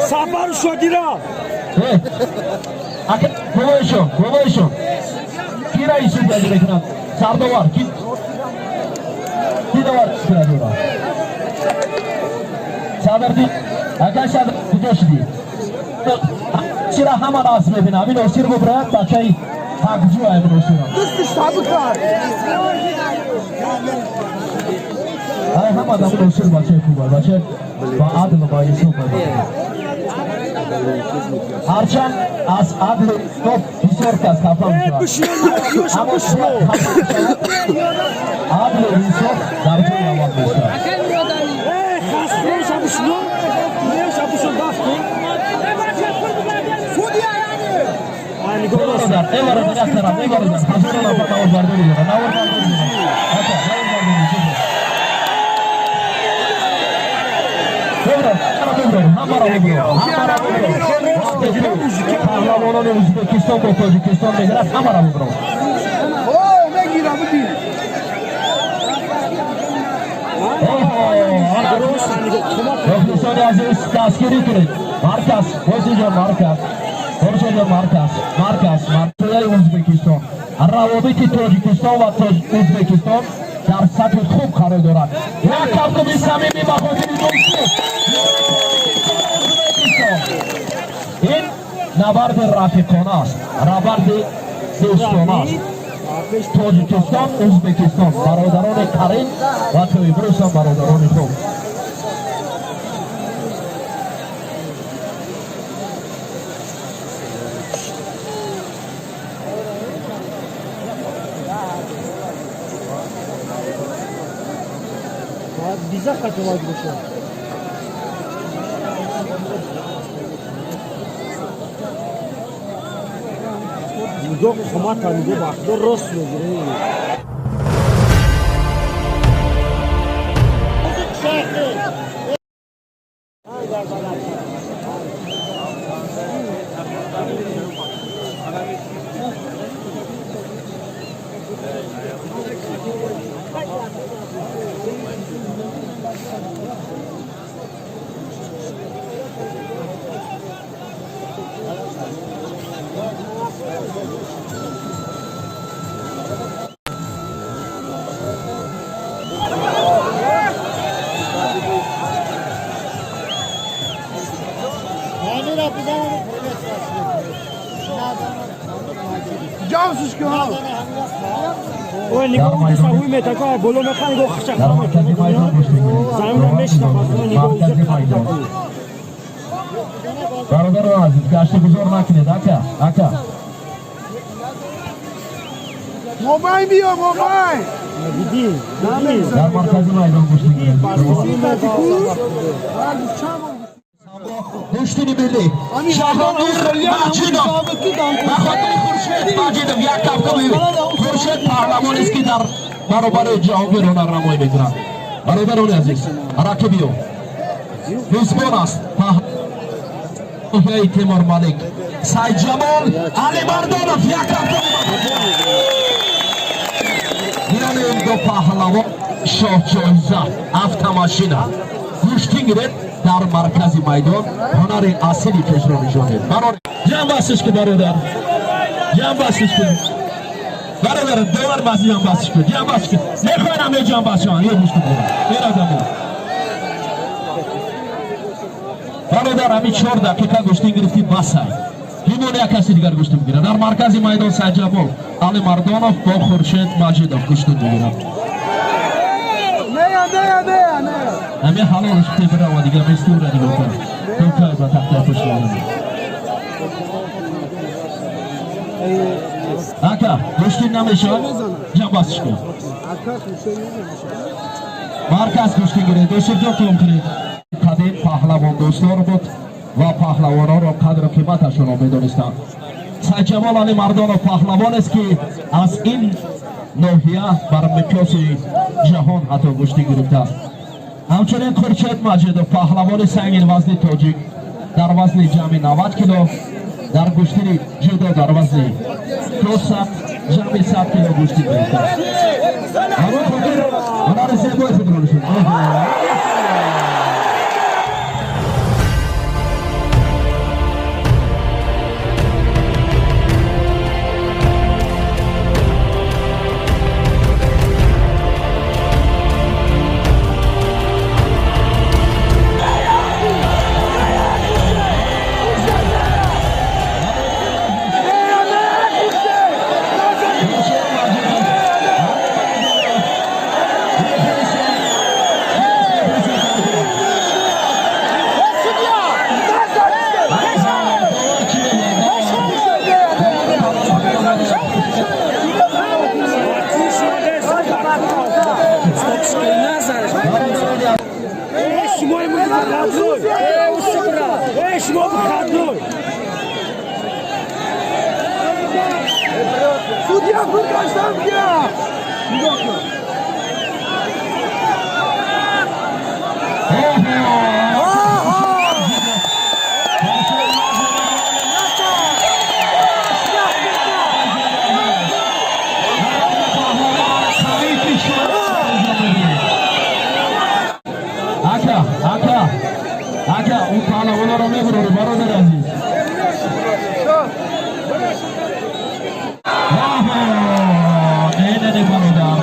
Сафару Шодира. Ака, бобоишон, бобоишон, ки раиси судья мекунад? Сардовар ки, ки довар кунад ӯро? Садрдин ака, садр куҷо шудӣ? Чира ҳама нағз мебинам. Ҳамин Носир бубурад, бачаи ҳақҷӯ ҳамин Носира. Дасташ сабукар. Ай ҳама дам Носир бачаи хуба, бачаи ба адл, ба инсоф. Ҳарчанд аз адли инсоф бисёр кас хафа мешавад, аммо адлу инсоф дар ҷои аввал мешавад. Хастроша бишно. Неша бишно дафт кун. Судья яъне. Бародар, э бародар, як тараф, э бародар, ҳазорон нафар наворбардорӣ дорад, наворбардорӣ дорад. Ака, наворбардорӣ. Буброр, ҳамаро буброр, ҳамаро буброр, ҳамаро буброр. Паҳлавонони Ӯзбекистон бо Тоҷикистон мегирад, ҳамаро буброр. О, мегира, бигир. Мухлисони азиз, дастгирӣ кунед. Марказ, Бозиҷон, марказ. Хуршедҷон, марказ, марказ, маркази Ӯзбекистон. Равобити Тоҷикистон ва Ӯзбекистон дар сатҳи хуб қарор дорад. Як кафкуби самимӣ ба хотири дӯстӣ. Ӯзбекистон. Ин набарди рафиқона аст, набарди дӯстона аст. Тоҷикистон, Ӯзбекистон бародарони қарин ва то имрӯз ҳам бародарони хуб. Биза қатовад бошад. Нигоҳ қомата, нигоҳ, ба худо, рост мегирӣ. Ҷамсуш кун. Ой, нигоҳ, уса ҳуй метака, боло меха, нигоҳ, хача. Дар маркази майдон гӯштӣ мегирем. Заминро мешинам, нигоҳ. Маркази майдон. Бародарони азиз, гашти гузор накунед, ака, ака. Мобайн биё, мобайн. Диди, диди. Дар маркази майдон гӯштӣ мегирем. Гӯштини миллӣ, Шаҳронгир Маҷидов ба хотири Хуршед Маҷидов як кафкуби. Хуршед паҳлавонест, ки дар баробари Ҷаҳонгир ҳунарнамоӣ мекунад. Бародарони азиз, рақиби ӯ мизбон аст, ноҳияи Темур Малик, Сайдҷамол Алимардонов. Як кафкуби. Миёни ин ду паҳлавон шоҳҷоиза автомашина. Гӯштӣ гиред, дар маркази майдон ҳунари асили хешро нишон дед. Ҷамъ бастиш ки, бародар, ҷамъ бастиш ки, бародар, довар баси, ҷамъ бастиш ки, ҷамъ бастиш ки. Мехоҳем ҳаме ҷамъ баст шаванд. Ё гӯштӣ бигиранд. Меразамо, бародар, ҳамин 4 дақиқа гӯштӣ гирифтӣ, басай. Ҳимон як каси дигар гӯштӣ бигирад. Дар маркази майдон Сайдҷамол Алимардонов бо Хуршед Маҷидов гӯштӣ мегирад. Нея, нея, нея, нея. Ҳамин ҳалолш тебирава, дигар местиура нигоҳ кун, то кай ба тахтаи пушт меояд. Ака, гӯштӣ намешавад, ҷамъбастиш кун. Марказ гӯштӣ гиред, Досирҷон, том кунед. Қадим паҳлавон дӯстдор буд ва паҳлавононро қадру қиматашонро медонистанд. Сайдҷамол Алимардонов паҳлавонест, ки аз ин ноҳия бар миқёси ҷаҳон ҳатто гӯштӣ гирифтааст. Ҳамчунин Хуршед Маҷидов, паҳлавони сангинвазни тоҷик, дар вазни ҷамъи 90 кило, дар гӯштини ҷудо дар вазни то 100, ҷамъи 100 кило гӯштӣ гирифтааст. Ҳамин хотир ҳунари зебои худро нишон. شما بخدلوی Судья выкашан бия. Нигоҳ кун. Ака, ака, ака, ӯ паҳлавонро мебурори, бародар азиз. Не, не, не, бародар.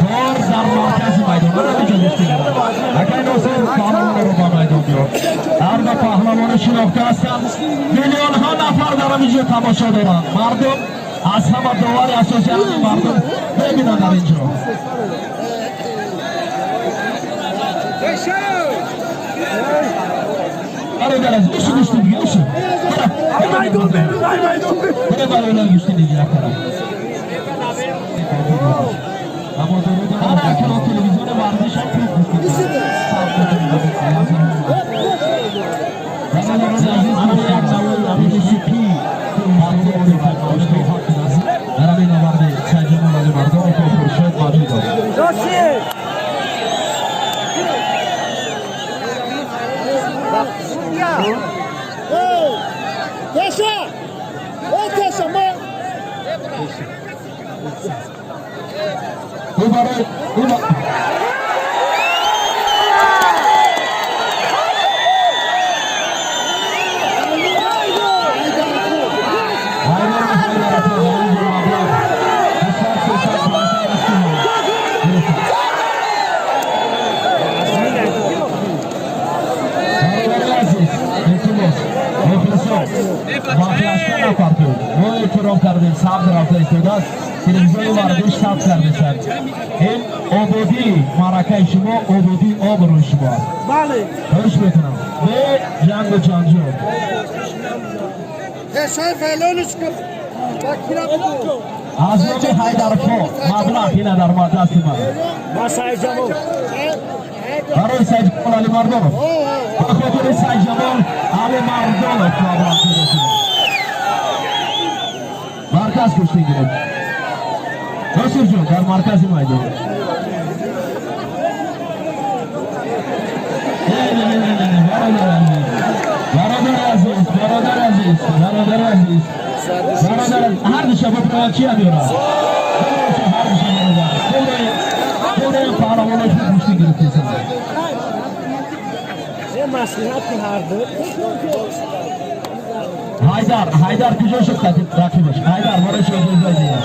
Кор дар маркази майдон. Мана инҷо гуфтӣ. Акай Носир паҳлавонро ба майдон биёр. Ҳар ду паҳлавони шинохта ҳастанд. Миллионҳо нафар дар инҷо тамошо доранд. Мардум аз ҳама довари асосӣ ҳамин мардум мебинанд дар инҷо. Бародар азиз, бишин гӯштӣ дига, бишин. Ай майдон берун, ай майдон берун. Бара бародар гӯштӣ дига як тараф. Аммо дуруд ана акнун телевизиони варзиш ҳам хуб гӯштӣ. Бародарони азиз, ана як навои мусиқӣ дар ҳамин наварди Сайҷамол Алимардонов бо Хуршед Маҷидов. ناصر Теша! О, Теша, ма! Ӯ барои ӯ ба- мо эҳтиром кардем, сабз рафта истодааст, телевизиони варзиш сабз кардесад. Ин ободии маъракаи шумо, ободии обрӯи шумо аст. Бале. Хоҳиш мекунам, бе ҷангу ҷанҷол. Тешаи файлониш ки ба кира буду. Аз номи Ҳайдарфо маблағ ина дар дасти ман. با سعید جمال. Барои Сайҷамол Алимардонов, ба хотири Сайҷамол Алимардонов маблағ ҷудо шуда. Марказ гӯштӣ гиред. Носирҷон, дар маркази майдон. Не, не, не, не, не, бародар азиз, бародар азиз, бародар азиз, бародар азиз, бародар азиз, ҳар душа биправад, чи меёрад? Ҳар душа, бародар, пураи паҳлавонои хуб гӯштӣ гирифтесанд. یه مسئولیت که هر دو. Ҳайдар, Ҳайдар куҷо шуд рақибаш? Ҳайдар, барои шоҳҷоиза дигар.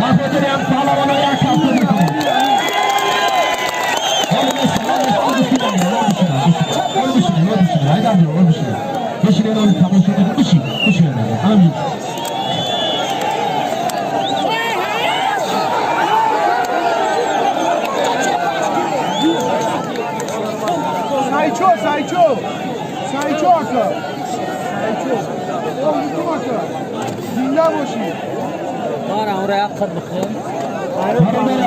Ба хотири ҳам паҳлавоно як ҳафта мекунем. Ҳоло нест, ҳоло нест, ҳоло бишинед, ҳоло бишинед, ҳоло бишинед, ҳоло бишинед, Ҳайдар ҷон, ҳоло бишинед. Бишинед, ҳоло тамошо кунед, бишин, бишин, ҳамин. Сайчо, Сайчо! Сайчо ака! Сайчо! О, ака! Зинда бошӣ! Бародари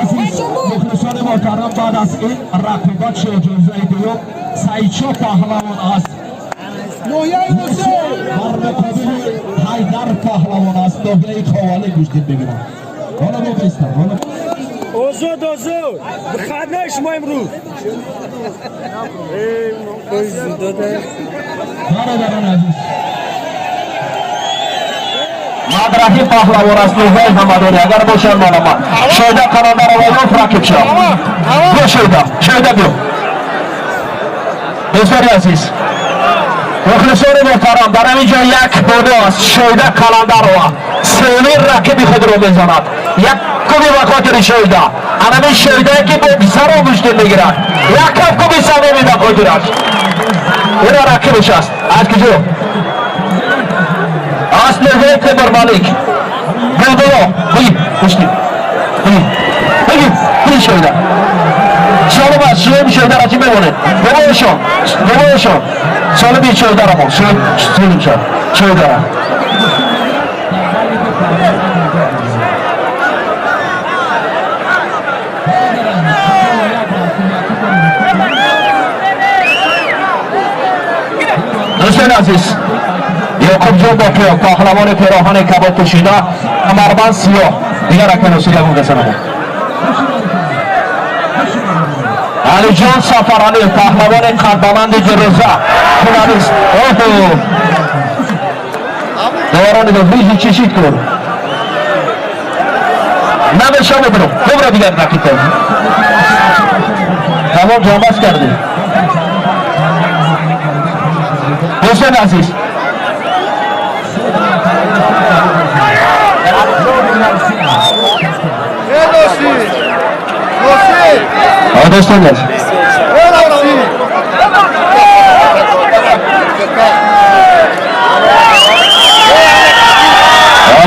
азиз, мухлисони муҳтарам, баъд аз ин рақобат шоҳҷоизаи дуюм Сайчо паҳлавон аст. Ноҳияи Восеъ! Бар муқобили Ҳайдар паҳлавон аст, ноҳияи Ховалӣ гӯштин мегирад. Ҳоло мо бистам, ҳоло آزاد آزاد بخدنه شما امروز. Бародарони азиз, Мадрахим паҳлавон аст, ноҳияи Ҳамадонӣ. Агар бошад, манама Шоида Қаландарова ёфт рақибшав. Биё, Шоида, Шоида, биё. Дӯстони азиз, мухлисони муҳтарам, дар ҳамин ҷо як бону аст, Шоида Қаландарова сеюмин рақиби худро мезанад. Як куби ба хотири Шоида. Анамин Шоидае ки бо писаро гӯштин мегирад, як кафкуби самимӣ ба хотираш. Ина рақибаш аст. Аз куҷо? Аз ноҳияи Темурмалик. Булбуло, бигир, гӯштин бигир, бигир, бигир. Шоида солим аст. Соҳиби шоидаро чӣ мемонед? Бобоешон, бобоешон, солими шоидаро мо солим шад шоидара. Азиз, Ёқубҷон Боқиёв, паҳлавони пироҳани кабоб пӯшида, камарбанд сиёҳ. Дигар аканосир ягон касанамо. Алиҷон Сафаралиев, паҳлавони қадбаланди ҷирӯза, финалист. Оҳо, доварони вижи чишид кун. Намеша, бибирам. Бубра, дигар дақиқа. Тамом, ҷонбаз кардем. Дӯстони азиз, дӯстони азиз,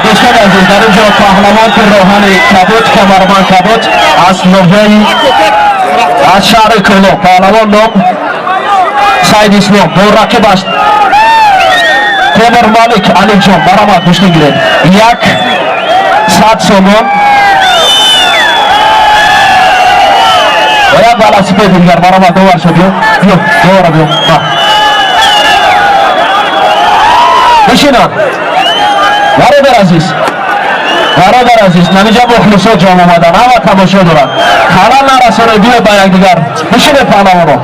дӯстони азиз, дар ин ҷо паҳлавон пирроҳани кабуд, камарбанд кабуд, аз ноҳияи, аз шаҳри Кӯлоб, паҳлавон ном Саид Ислом бо рақибаш Темур Малик Алиҷон. Баромад, гӯштӣ гиред. 100 сомон ва як велосипеди дигар. Баромад, довар шо, биё, биё, довара, биё, бишинад. Бародар азиз, бародар азиз, намиҷа мухлисо ҷамъ омадан, ҳама тамошо дорад. Халал нарасонед, биё ба якдигар бишинед, паҳлавоно.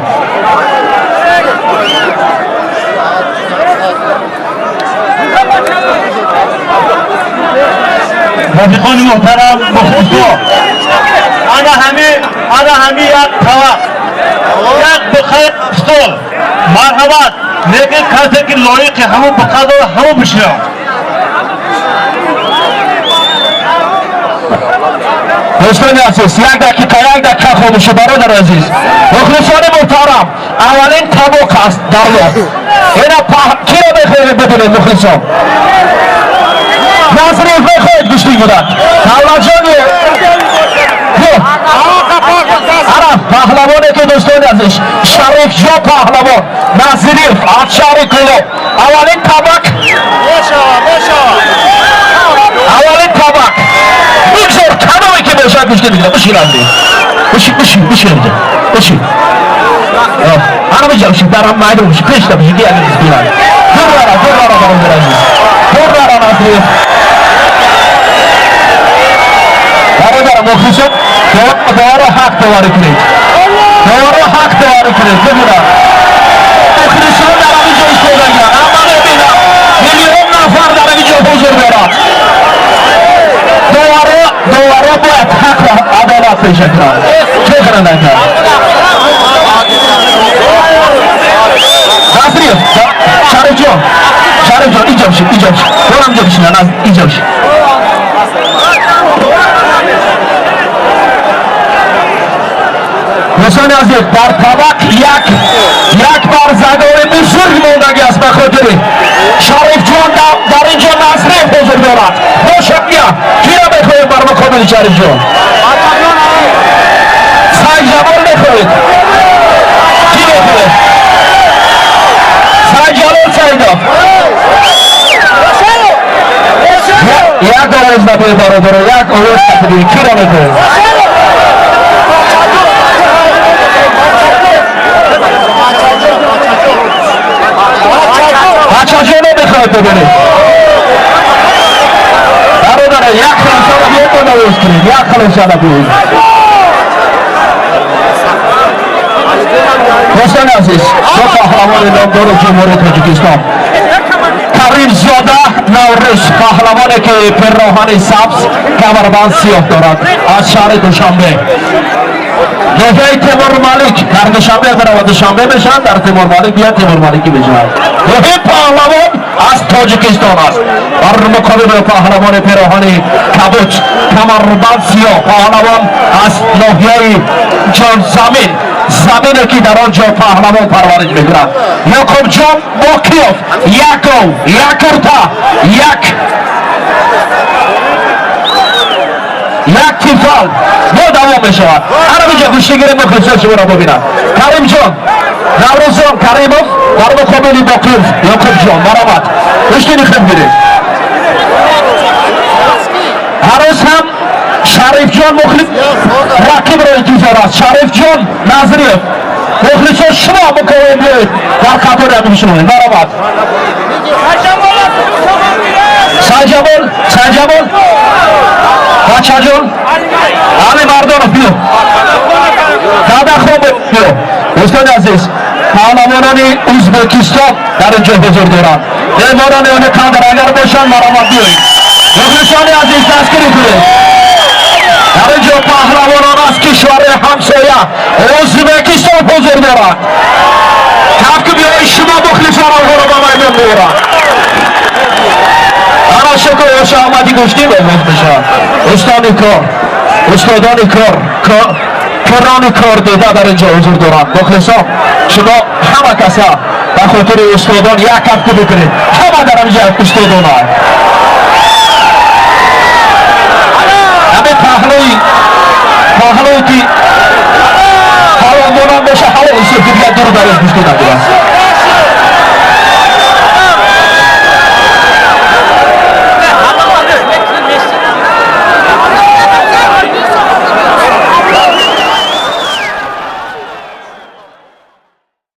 Рафиқони муҳтарам, мухлисо, ана ҳами як тавақ, як буқаи стол, марҳамат. Лекин касе ки лоиқи ҳамун буқа дора, ҳамун бишинам. Дӯстони азиз, як дақиқа, як дақиқа хомӯшӣ. Бародари азиз, мухлисони муҳтарам, аввалин табоқ аст дар мо. Ина киро мехоҳед бибинед, мухлисон? Насриев мехоҳед гӯштӣ гирад? Давлатҷони ара паҳлавоне ки, дӯстони азиз, Шарифҷон паҳлавон Назириев аз шаҳри Кӯлоб. Аввалин табақ, аввалин табақ. Бигзор кадоме ки бошад, гӯштӣ бигирад. Бишинанди, бишин, бишин, бишин, бишин. Ана биҷа бишин, дар майдон бишин, пешта бишин, ки ягон бинанд. Дур нара, дур нара, бародари азиз, дур нара. Назриев, бародар, мухлисон, доваро ҳақ доварӣ кунед, доваро ҳақ доварӣ кунед. Бибинам, мухлисон дар ҳамин ҷо истодагианд, ҳама мебинам, миллион нафар дар ҳамин ҷо ҳузур дорад. Доваро, доваро бояд ҳақ ва адолат пеша кунанд. Чӣ кунанд ака? Насриев, Шарифҷон, Шарифҷон, инҷо бишин, инҷо бишин, дорам, инҷо бишинан, инҷо бишин. Дӯстони азиз, дар табақ як барзагори бузург мондагӣ аст. Ба хотири Шарифҷон дар ин ҷо Насриев ҳузур дорад. Бошад, бия, киро мехоҳем бар муқобили Шарифҷон? Сайҷамол мехоҳед? Ки мехоҳед? Сайҷалол Саидов. Як овоз надои, бародаро, як овоз надои. Киро мехоҳед? Бачаҷоно мехоҳед бибинед? Бародаро, як хулосара биёд, овоз кунед, як хулосара биёед. Дӯстони азиз, ду паҳлавони номдори Ҷумҳурии Тоҷикистон, Каримзода Наврӯз, паҳлавоне ки пирроҳани сабз, камарбанд сиёҳ дорад, аз шаҳри Душанбе, ноҳияи Темурмалик. Дар Душанбе меравад, Душанбе мешавад, дар Темурмалик бия, Темурмаликӣ мешавад. Ин паҳлавон аз Тоҷикистон аст. Бар муқобили паҳлавони пироҳани кабуд, камарбанд сиёҳ, паҳлавон аз ноҳияи Ҷонзамин, замине ки дар он ҷо паҳлавон парвариш мекунад, Ёқубҷон Боқиёв. Як гов, як курта, як тифал бо давом мешавад. Ана биҷа гӯштигири, мухлисон шуморо бубинанд. Каримҷон Наврӯзон Каримов дар муқобили Боқиёв Ёқубҷон. Маромад, гӯштини хуб гиред. Ҳанӯз ҳам Шарифҷон мухлис рақибро интизор аст. Шарифҷон Назриев, мухлисон, шумо мукофот. бишинонед, биёед дар қатори бишинонед. Марҳамат. Сайджамол, Сайджамол, Бачаҷон, Али Мардонов, биё. Дадахон, биё. Дӯстони азиз, паҳлавонони Ӯзбекистон дар инҷо ҳузур доранд. Меҳмонони олиқадр агар бошанд, марҳамат, биёед. Мухлисони азиз, дастгирӣ кунед. Дар инҷо паҳлавонон аз кишвари ҳамсоя Ӯзбекистон ҳузур доранд. Кафкӯбиҳои шумо, мухлисон, онҳоро ба майдон меоранд. Ана шукр, Ёша Аҳмади гӯштин оғоз мешавад. Устони кор, устодони кор, корони кор дида дар инҷо ҳузур доранд. Мухлисон, шумо ҳама каса ба хотири устодон як кафкӯбӣ кунед. Ҳама дар инҷо устодонанд. Ҳамин паҳлӯи паҳлӯи ки ҳалолдонам боша, ҳалол ҳисоб, ки дигар дуру дароз гӯштӣ нагирад.